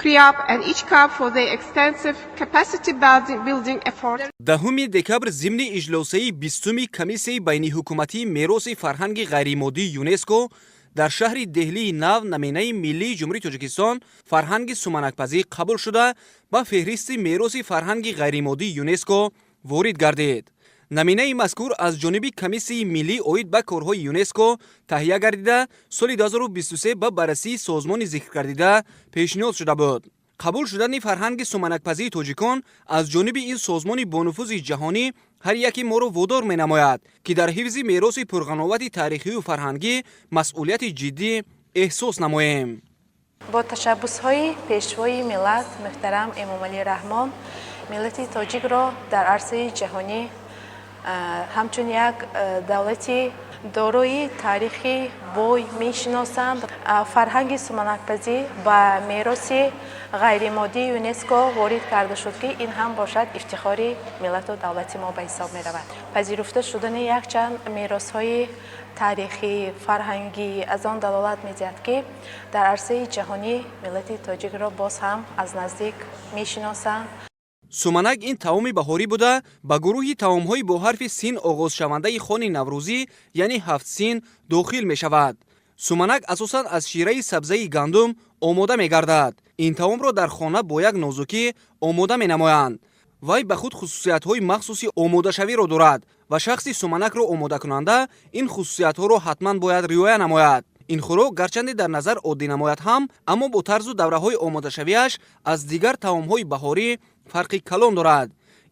CREAP and ICHCAP for their extensive capacity building efforts. 10 декабр зимни иҷлосаи 20-уми Комиссияи байниҳукуматии мероси фарҳанги ғайримоддии ЮНЕСКО дар шаҳри Деҳлии Нав наминаи миллии Ҷумҳурии Тоҷикистон, фарҳанги суманакпазӣ, қабул шуда, ба феҳристи мероси фарҳанги ғайримоддии ЮНЕСКО ворид гардид. Наминаи мазкур аз ҷониби Комиссияи миллӣ оид ба корҳои ЮНЕСКО таҳия гардида, соли 2023 ба баррасии созмони зикргардида пешниҳод шуда буд. Қабул шудани фарҳанги суманакпазии тоҷикон аз ҷониби ин созмони бонуфузи ҷаҳонӣ ҳар яке моро водор менамояд, ки дар ҳифзи мероси пурғановати таърихию фарҳангӣ масъулияти ҷиддӣ эҳсос намоем. Бо ташаббусҳои Пешвои миллат муҳтарам Эмомалӣ Раҳмон миллати тоҷикро дар арсаи ҷаҳонӣ ҳамчун як давлати дорои таърихи бой мешиносанд. Фарҳанги суманакпазӣ ба мероси ғайримоддии ЮНЕСКО ворид карда шуд, ки ин ҳам бошад, ифтихори миллату давлати мо ба ҳисоб меравад. Пазируфта шудани якчанд меросҳои таърихӣ, фарҳангӣ аз он далолат медиҳад, ки дар арсаи ҷаҳонӣ миллати тоҷикро боз ҳам аз наздик мешиносанд. Суманак ин таоми баҳорӣ буда, ба гурӯҳи таомҳои бо ҳарфи син оғозшавандаи хони наврӯзӣ, яъне ҳафт син, дохил мешавад. Суманак асосан аз шираи сабзаи гандум омода мегардад. Ин таомро дар хона бо як нозукӣ омода менамоянд. Вай ба худ хусусиятҳои махсуси омодашавиро дорад ва шахси суманакро омодакунанда ин хусусиятҳоро ҳатман бояд риоя намояд. Ин хӯрок гарчанде дар назар оддӣ намояд ҳам, аммо бо тарзу давраҳои омодашавиаш аз дигар таомҳои баҳорӣ фарқи калон дорад.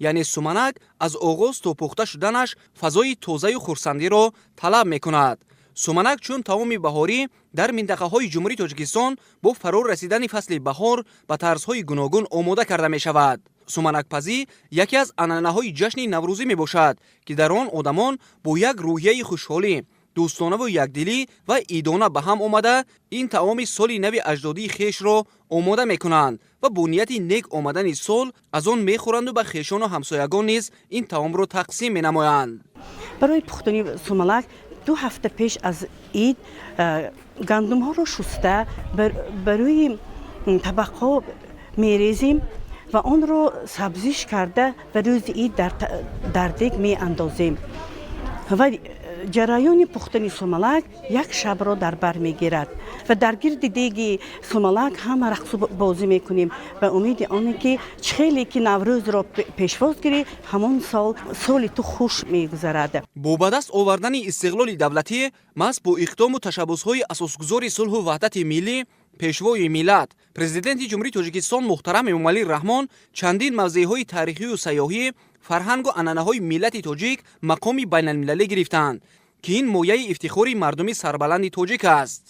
Яъне суманак аз оғоз то пухта шуданаш фазои тозаю хурсандиро талаб мекунад. Суманак чун таоми баҳорӣ дар минтақаҳои Ҷумҳурии Тоҷикистон бо фаро расидани фасли баҳор ба тарзҳои гуногун омода карда мешавад. Суманакпазӣ яке аз анъанаҳои ҷашни наврӯзӣ мебошад, ки дар он одамон бо як рӯҳияи хушҳолӣ, дӯстонаву якдилӣ ва идона ба ҳам омада, ин таоми соли нави аҷдодии хешро омода мекунанд ва бо нияти нек омадани сол аз он мехӯранду ба хешону ҳамсоягон низ ин таомро тақсим менамоянд. Барои пухтани сумалак 2 ҳафта пеш аз ид гандумҳоро шуста, ба рӯи табақҳо мерезем ва онро сабзиш карда, ба рӯзи ид дар дег меандозем ва ҷараёни пухтани сумалак як шабро дар бар мегирад. Ва дар гирди деги сумалак ҳама рақсу бозӣ мекунем ба умеди оне ки чӣ хеле ки Наврӯзро пешвоз гирӣ, ҳамон сол соли ту хуш мегузарад. Бо ба даст овардани истиқлоли давлатӣ, маҳз бо иқдому ташаббусҳои асосгузори сулҳу ваҳдати миллӣ, Пешвои миллат, Президенти Ҷумҳурии Тоҷикистон муҳтарам Эмомалӣ Раҳмон, чандин мавзеъҳои таърихию сайёҳӣ, фарҳангу анъанаҳои миллати тоҷик мақоми байналмилалӣ гирифтанд, ки ин мояи ифтихори мардуми сарбаланди тоҷик аст.